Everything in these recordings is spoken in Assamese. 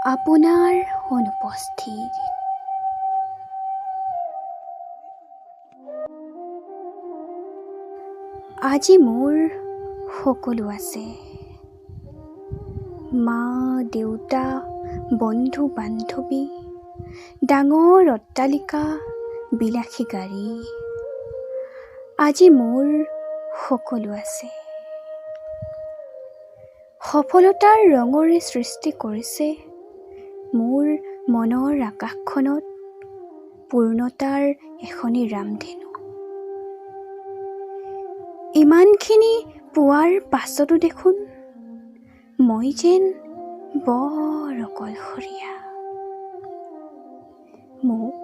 আপোনাৰ অনুপস্থিতিত। আজি মোৰ সকলো আছে, মা দেউতা, বন্ধু বান্ধৱী, ডাঙৰ অট্টালিকা, বিলাসী গাড়ী। আজি মোৰ সকলো আছে। সফলতাৰ ৰঙৰে সৃষ্টি কৰিছে মোৰ মনৰ আকাশখনত পূৰ্ণতাৰ এখনি ৰামধেনু। ইমানখিনি পোৱাৰ পাছতো দেখোন মই যেন বৰ অকলশৰীয়া। মোক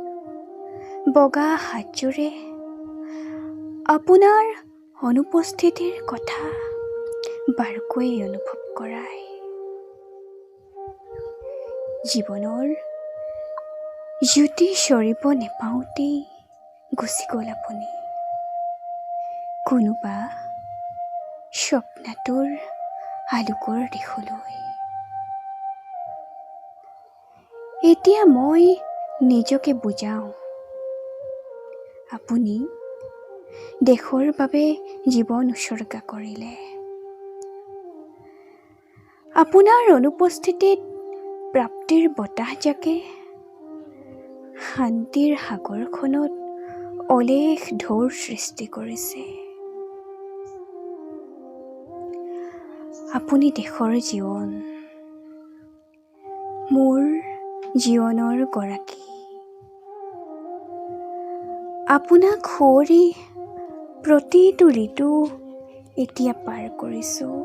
বগা হাতযোৰে আপোনাৰ অনুপস্থিতিৰ কথা বাৰুকৈয়ে অনুভৱ কৰায়। জীৱনৰ জুতি চৰিব নেপাওঁতেই গুচি গ'ল আপুনি কোনোবা স্বপ্নাতুৰ আলোকৰ দেশলৈ। এতিয়া মই নিজকে বুজাওঁ, আপুনি দেশৰ বাবে জীৱন উৎসৰ্গা কৰিলে। আপোনাৰ অনুপস্থিতিত প্ৰাপ্তিৰ বতাহজাকে শান্তিৰ সাগৰখনত অলেখ ঢৌৰ সৃষ্টি কৰিছে। আপুনি দেশৰ জীৱন, মোৰ জীৱনৰ গৰাকী। আপোনাক সুঁৱৰি প্ৰতিটো ঋতু এতিয়া পাৰ কৰিছোঁ।